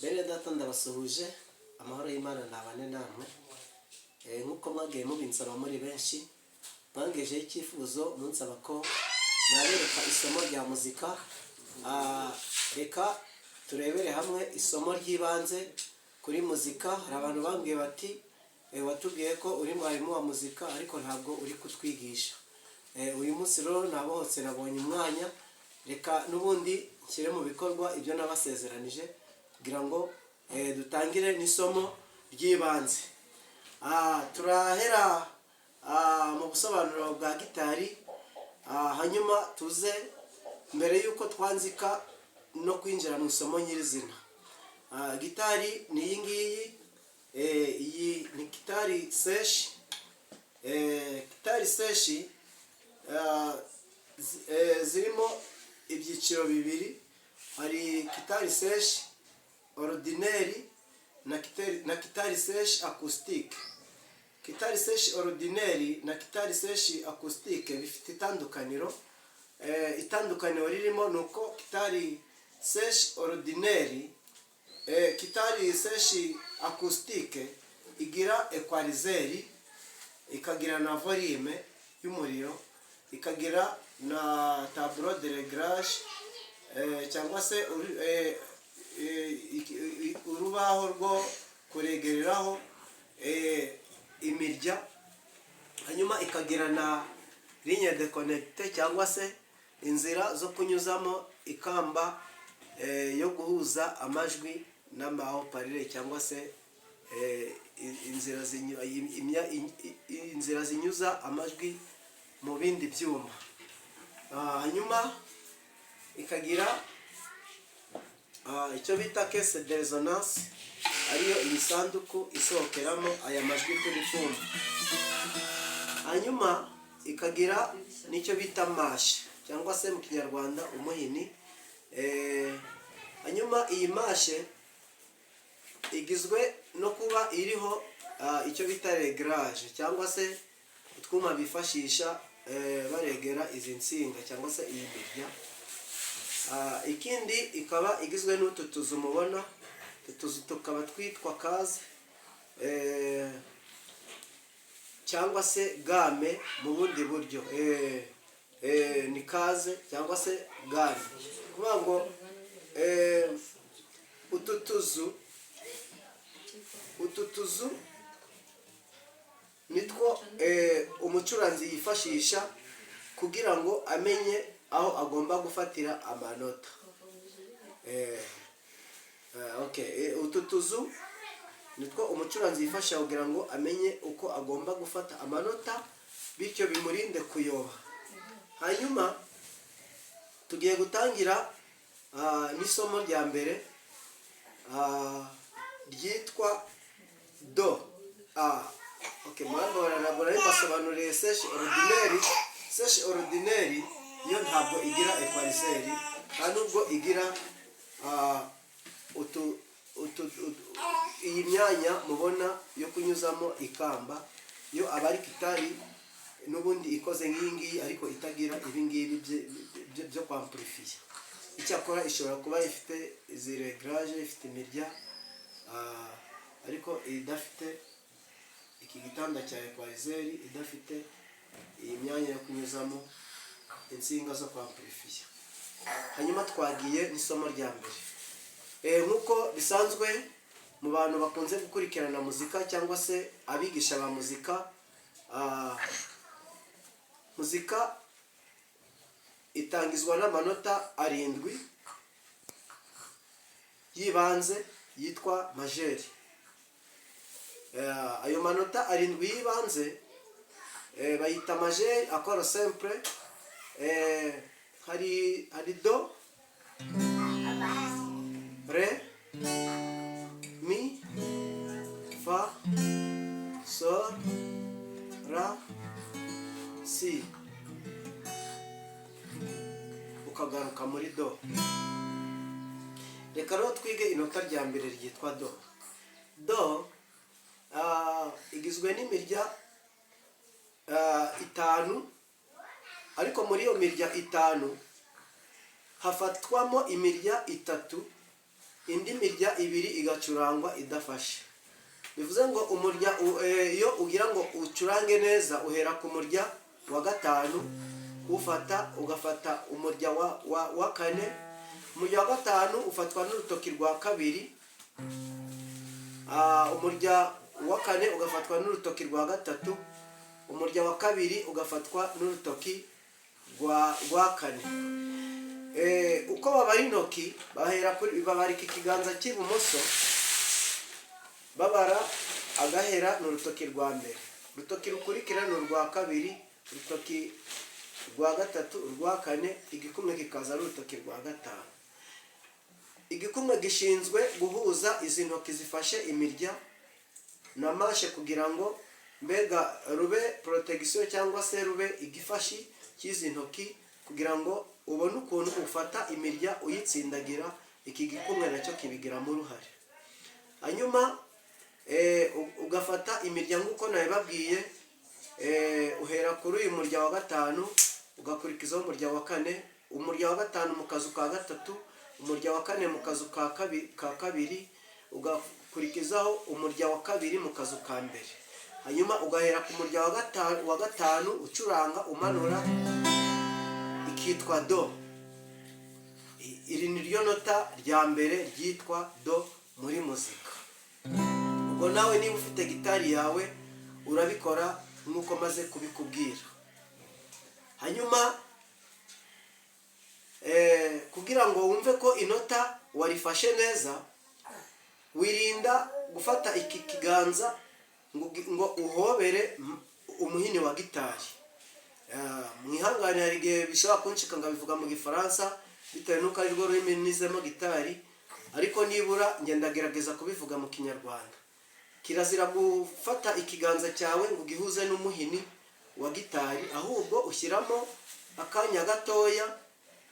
Bene data, ndabasuhuje, amahoro y'Imana ntabane namwe. Nk'uko mwagiye mubinsaba muri benshi, mwangejeho icyifuzo munsaba ko nabereka isomo rya muzika. Reka turebere hamwe isomo ry'ibanze kuri muzika. Hari abantu bambwiye bati: "Watubwiye ko uri mwarimu wa muzika, ariko ntabwo uri kutwigisha." Uyu munsi rero nabohotse, nabonye umwanya, reka n'ubundi nshyire mu bikorwa ibyo nabasezeranije kugira ngo dutangire n'isomo ry'ibanze. Turahera mu busobanuro bwa gitari, hanyuma tuze mbere y'uko twanzika no kwinjira mu isomo nyirizina. Gitari ni iyi ngiyi, iyi ni gitari sèche. Gitari sèche zirimo ibyiciro bibiri: hari gitari sèche ordinaire na gitari sèche acoustique. Gitari sèche ordinaire na gitari sèche acoustique bifite itandukaniro. Itandukaniro ririmo ni uko gitari sèche ordinaire, gitari sèche acoustique igira equalizer, ikagira na volume y'umuriro, ikagira na tableau de réglage, cyangwa se urubaho rwo kuregereraho imirya, hanyuma ikagira na ligne de connecte, cyangwa se inzira zo kunyuzamo ikamba yo guhuza amajwi n'ama haut-parleur, cyangwa se inzira zinyuza amajwi mu bindi byuma. Hanyuma ikagira icyo bita caisse de résonance, ariyo iyi sanduku isohokeramo aya majwi turi kumva. Hanyuma ikagira n'icyo bita manche, cyangwa se mu Kinyarwanda umuhini. Hanyuma iyi manche igizwe no kuba iriho icyo bita réglage, cyangwa se utwuma bifashisha baregera izi nsinga cyangwa se iyi mirya. Ikindi ikaba igizwe n'utu tuzu mubona, utu tuzu tukaba twitwa case, cyangwa se gamme mu bundi buryo. Ni case cyangwa se gamme. Kuvuga ngo utu tuzu nitwo umucuranzi yifashisha kugira ngo amenye aho agomba gufatira amanota. Okay. Utu tuzu nitwo umucuranzi yifashisha kugira ngo amenye uko agomba gufata amanota, bityo bimurinde kuyoba. Hanyuma tugiye gutangira n'isomo rya mbere ryitwa do. Okay, murambabara, ntabwo nari mbasobanuriye sèche ordinaire. Sèche ordinaire yo ntabwo igira equalizer, nta nubwo igira iyi myanya mubona yo kunyuzamo ikamba. Yo aba ari gitari n'ubundi ikoze nk'iyi ngiyi, ariko itagira ibi ngibi byo kwamplifiya. Icyakora ishobora kuba ifite izi réglage, ifite imirya, ariko idafite iki gitanda cya equalizer, idafite iyi myanya yo kunyuzamo insinga zo kwamplifiya. Hanyuma twagiye n'isomo rya mbere. Nk'uko bisanzwe mu bantu bakunze gukurikirana muzika cyangwa se abigisha ba muzika, muzika itangizwa n'amanota arindwi y'ibanze yitwa majeur. Ayo manota arindwi y'ibanze bayita majeur, accord simple. Hari do, ré, mi, fa, sol, la, si, ukagaruka muri do. Reka rero twige inota rya mbere ryitwa do. Do igizwe n'imirya itanu, ariko muri iyo mirya itanu hafatwamo imirya itatu. Indi mirya ibiri igacurangwa idafashe. Bivuze ngo umurya iyo ugira ngo ucurange neza, uhera ku murya wa gatanu, ufata ugafata umurya wa kane. Umurya wa gatanu ufatwa n'urutoki rwa kabiri, umurya wa kane ugafatwa n'urutoki rwa gatatu, umurya wa kabiri ugafatwa n'urutoki rwa kane. Uko babara intoki, bahera kuri, babarika ikiganza cy'ibumoso, babara agahera ni urutoki rwa mbere, urutoki rukurikira ni urwa kabiri, urutoki rwa gatatu, urwa kane, igikumwe kikaza ari urutoki rwa gatanu. Igikumwe gishinzwe guhuza izi ntoki zifashe imirya na manche, kugira ngo mbega rube protection cyangwa se rube igifashi cy'izi ntoki, kugira ngo ubone ukuntu ufata imirya uyitsindagira. Iki gikumwe nacyo kibigiramo uruhare. Hanyuma ugafata imirya nk'uko nabibabwiye, uhera kuri uyu murya wa gatanu, ugakurikizaho umurya wa kane, umurya wa gatanu mu kazu ka gatatu, umurya wa kane mu kazu ka kabiri, ugakurikizaho umurya wa kabiri mu kazu ka mbere. Hanyuma ugahera ku murya wa gatanu ucuranga umanura, ikitwa do. Iri ni ryo nota rya mbere ryitwa do muri muzika. Ubwo nawe niba ufite gitari yawe, urabikora nk'uko maze kubikubwira. Hanyuma kugira ngo wumve ko inota warifashe neza, wirinda gufata iki kiganza ngo uhobere umuhini wa gitari. Mwihangane, hari igihe bishobora kunshika ngabivuga mu Gifaransa bitewe n'uko ari rwo rurimi nizemo gitari, ariko nibura ngenda gerageza kubivuga mu Kinyarwanda. Kirazira gufata ikiganza cyawe ngo ugihuze n'umuhini wa gitari, ahubwo ushyiramo akanya gatoya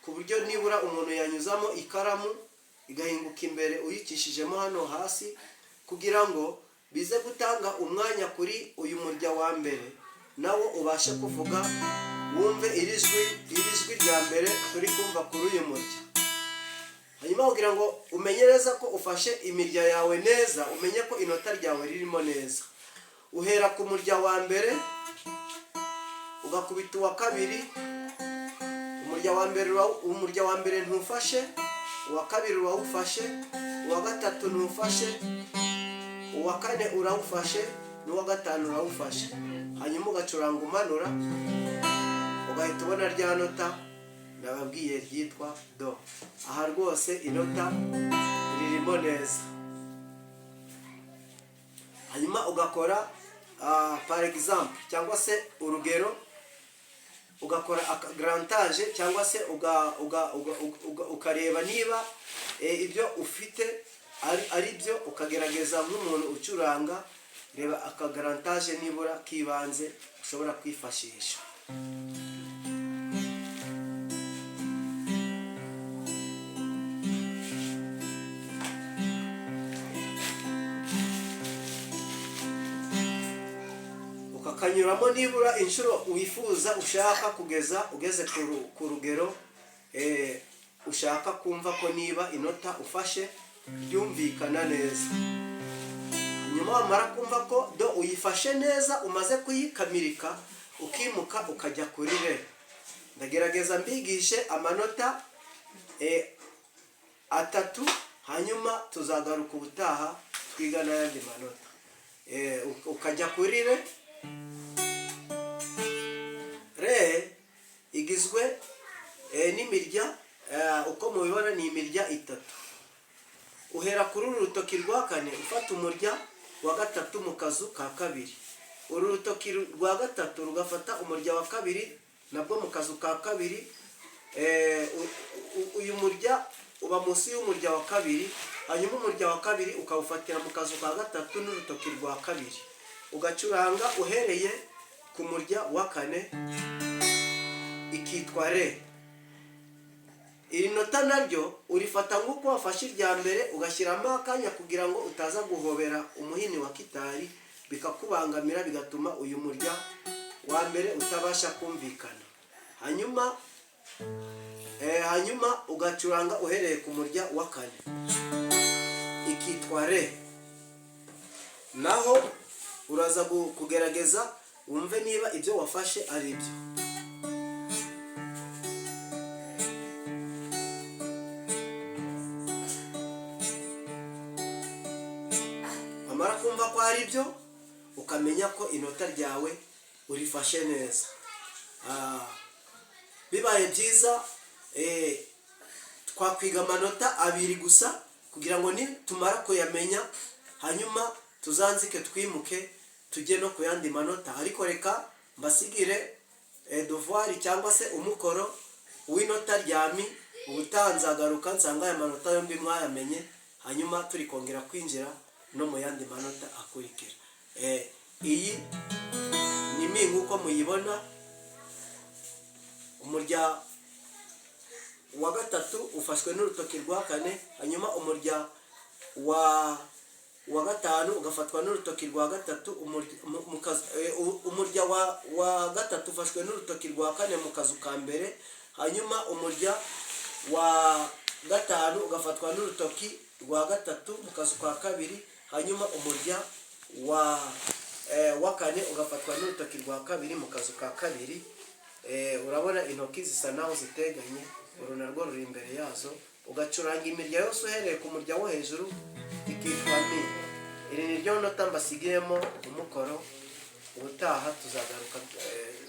ku buryo nibura umuntu yanyuzamo ikaramu igahinguka imbere uyicishijemo hano hasi, kugira ngo bize gutanga umwanya kuri uyu murya wa mbere nawo ubashe kuvuga, wumve iri jwi rya mbere turi kumva kuri uyu murya. Hanyuma kugira ngo umenye neza ko ufashe imirya yawe neza, umenye ko inota ryawe ririmo neza, uhera ku murya wa mbere, ugakubita uwa kabiri. Umurya wa mbere ntufashe, uwa kabiri urawufashe, uwa gatatu ntufashe, uwa kane urawufashe, n'uwa gatanu urawufashe. Hanyuma ugacuranga umanura, ugahita ubona rya nota nababwiye ryitwa do. Aha rwose inota ririmo neza. Hanyuma ugakora par exemple cyangwa se urugero, ugakora grantage cyangwa se ukareba niba ibyo ufite ari byo, ukagerageza nk'umuntu ucuranga. Reba akagrantage nibura k'ibanze ushobora kwifashisha. Ukakanyuramo nibura inshuro wifuza, ushaka, kugeza ugeze ku rugero ushaka kumva ko niba inota ufashe ryumvikana neza. Nyuma wamara kumva ko do uyifashe neza, umaze kuyikamirika, ukimuka ukajya kuri re. Ndagerageza mbigishe amanota atatu, hanyuma tuzagaruka ubutaha twiga n'ayandi manota. Ukajya kuri re. Re igizwe n'imirya, uko mubibona ni imirya itatu. Uhera kuri uru rutoki rwa kane, ufata umurya wa gatatu mu kazu ka kabiri. Uru rutoki rwa gatatu rugafata umurya wa kabiri nabwo mu kazu ka kabiri. Uyu murya uba munsi y'umurya wa kabiri, hanyuma umurya wa kabiri ukawufatira mu kazu ka gatatu n'urutoki rwa kabiri, ugacuranga uhereye ku murya wa kane, ikitwa re. Iri nota naryo urifata nk'uko wafashe irya mbere, ugashyiramo akanya kugira ngo utaza guhobera umuhini wa gitari bikakubangamira, bigatuma uyu murya wa mbere utabasha kumvikana. Hanyuma ugacuranga uhereye ku murya wa kane. Ikitwa re. Naho uraza kugerageza wumve niba ibyo wafashe ari ibyo. Wamara kumva ko ari byo, ukamenya ko inota ryawe urifashe neza. Bibaye byiza, twakwiga amanota abiri gusa kugira ngo nitumara kuyamenya, hanyuma tuzanzike, twimuke, tujye no ku yandi manota. Ariko reka mbasigire devoir cyangwa se umukoro w'inota rya mi. Ubutaha nzagaruka nsanga aya manota yombi mwayamenye, hanyuma turi kongera kwinjira no mu yandi manota akurikira. Iyi ni mi nk'uko muyibona. Umurya wa gatatu ufashwe n'urutoki rwa kane, hanyuma umurya wa gatanu ugafatwa n'urutoki rwa gatatu. Umurya wa gatatu ufashwe n'urutoki rwa kane mu kazu ka mbere, hanyuma umurya wa gatanu ugafatwa n'urutoki rwa gatatu mu kazu ka kabiri, hanyuma umurya wa kane ugafatwa n'urutoki rwa kabiri mu kazu ka kabiri. Urabona intoki zisa naho ziteganye, uru narwo ruri imbere yazo. Ugacuranga imirya yose uhereye ku murya wo hejuru, ikitwa mi. Iri ni ryo nota mbasigiyemo umukoro. Ubutaha tuzagaruka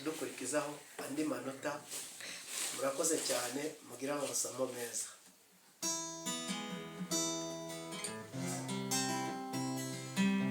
dukurikizaho andi manota. Murakoze cyane, mugire amasomo meza.